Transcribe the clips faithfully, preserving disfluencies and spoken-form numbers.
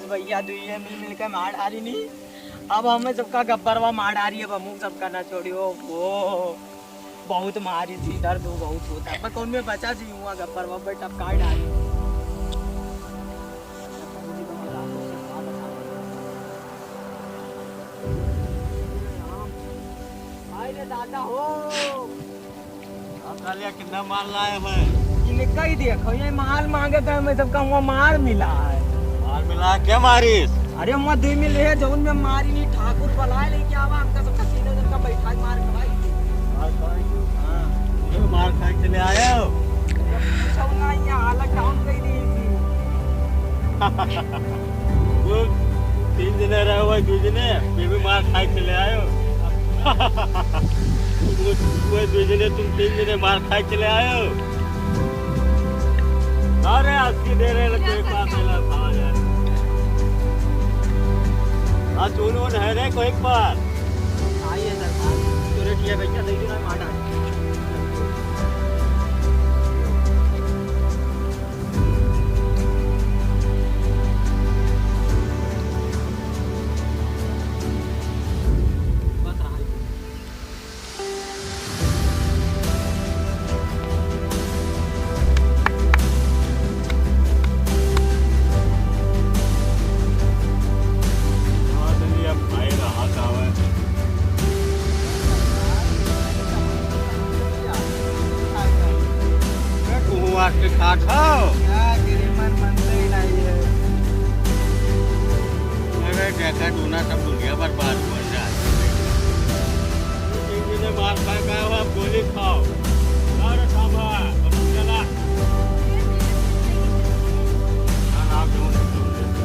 भैया दुइये मिल मिल के मार डारी नी। अब हमें सबका गब्बरवा मार डारी, अब हमहू सबका ना छोड़ी। ओ, ओ, बहुत मारी थी, दर्द हो बहुत होता है। पर कौन में बचा जी हुआ गब्बरवा, बेटा का डारी। भाई रे दादा हो। अब सालिया कितना माल लाए हैं? इन्हें कही दिया, खो ये माल मांगे तो हमें सबका हुआ मार मिला है। मार मिला है? क्या मारिस? अरे हुआ दुई मिल रहे, जौन में मारी नहीं, ठाकुर बुलाए लेके आवा, हमका सबका तीनों जन का बैठा के मार खवाई थी। मार खवाई थी? हाँ। ये मार खाए चले आए हो? पूछो ना, यहाँ हालत डाउन कर दी थी। वो तीन जने रहे हुए, दो जने, फिर भी मार खाए चले आए हो। वो, वो दो जने, तुम तीन जने मार खाए चले आए हो। अरे, आज की दे रहे लगे, एक बार पहला था यार। आज उन्होंने है रे कोई एक बार। आई है सर, आज तो रेट किया भैया, दे देना, मार डाल। तू आज के खात हो? का करी, मन मनते ही नहीं है। अरे देखा, दूना सब दुनिया बर्बाद हो जाए। एक दिन मार खा का हो, आप गोली खाओ। अरे साहब, अब चला। ना, ना, आप जाओ, जाओ, जाओ।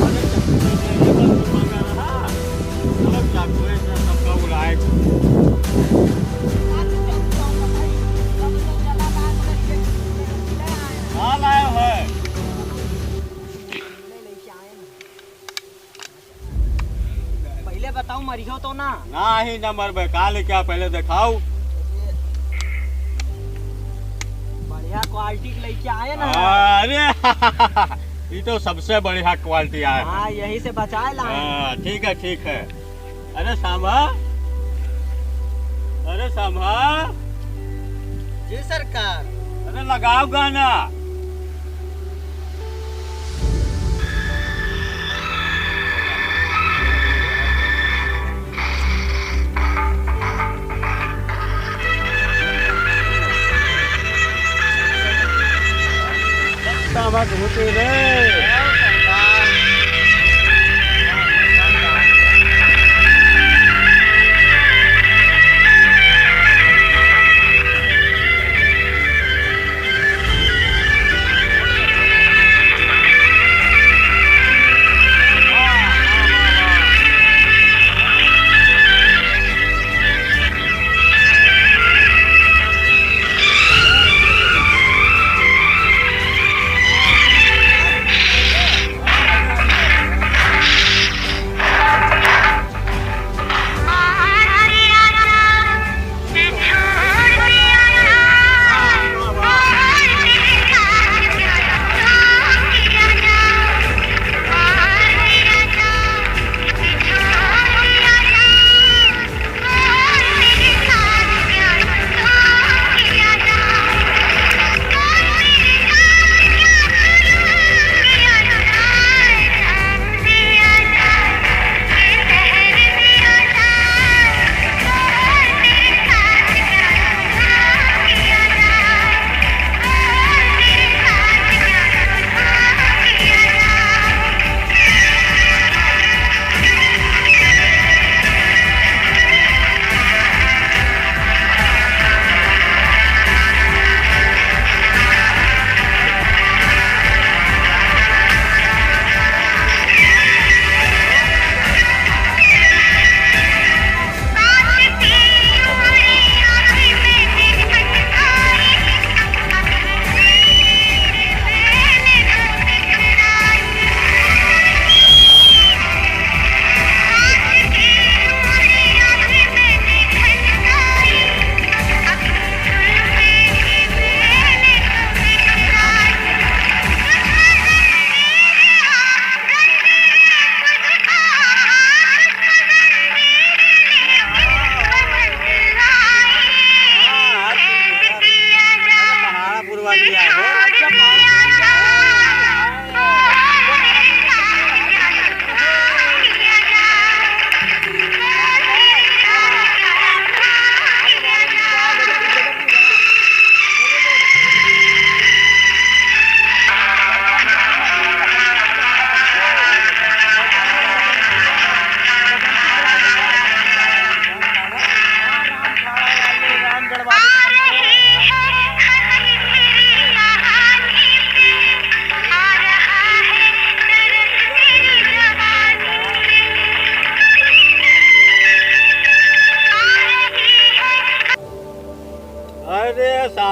अरे, चाकू नहीं चाहिए, बस मांगा रहा। चलो, चाकू है, सबका उड़ाए। का लाया है? पहले बताओ, मरियो तो ना? नाही, ना मरबे। का लेके आ, पहले देखाओ। बढ़िया क्वालिटी के लेके आए ना। अरे, ये तो सबसे बढ़िया क्वालिटी आया है। हाँ, यही से बचाए लाए। हाँ, ठीक है, ठीक है। अरे सांभा, अरे सांभा। जी सरकार। अरे लगाओ गाना।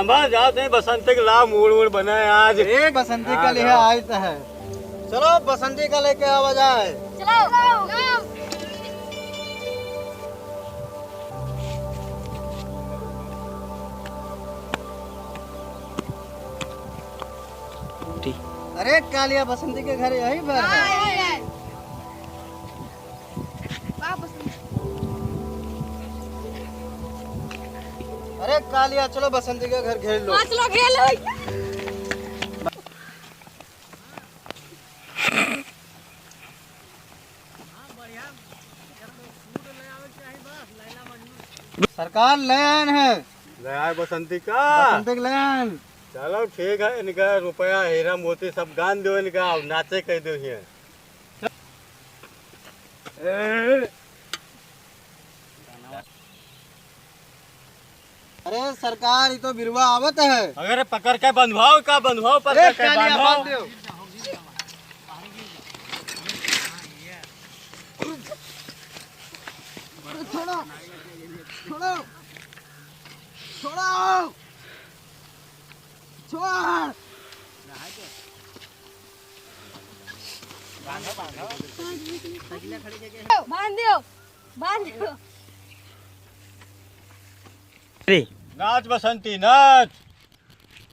बस जात है, बसंती के ला मूड वूड बनाए आज। ए, बसंती हाँ, का लिहा जाओ। आइत है। चलो, बसंती का लेके आवा जाए। चलो। अरे कालिया, बसंती के घर यही पर है। हाँ, यही है। वाह, बसंती। अरे कालिया, चलो बसंती के घर घेर लो। हाँ, चलो, घेर लो। सरकार ले आयन है। ले आए बसंती का। बसंती के ले आयन। चलो ठीक है, इनका रुपया, हीरा मोती सब गान दो इनका, और नाचे कह दो हियाँ। अरे सरकार, ई तो बिरुवा आवत है। अगर पकड़ के बंधवाओ का, बंधवाओ, पकड़ ए, के कालिया, बंधवाओ। बांध दो। अरे छोड़ो, छोड़ो, छोड़ो, छोड़। बांध दो, बांध दो। नाच बसंती, नाच।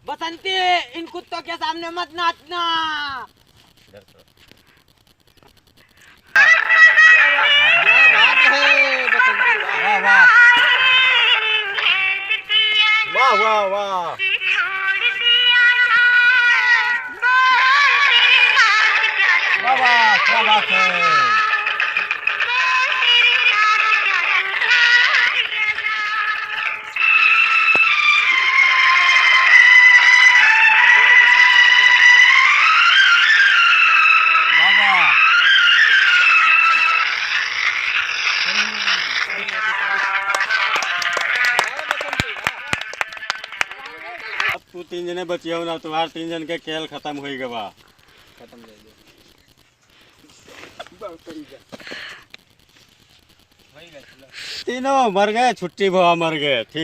बसंती, इन कुत्तों के सामने मत नाचना। वाह, वाह। वाह, वाह, वाह। वाह, वाह, क्या बात है। वाह, वाह। अब तू तीन जने बचियो ना, तुम्हार तीन जन के खेल खतम होई गवा। खतम कर दो। तीनों मर गए, छुट्टी भवा मर गए, ठीक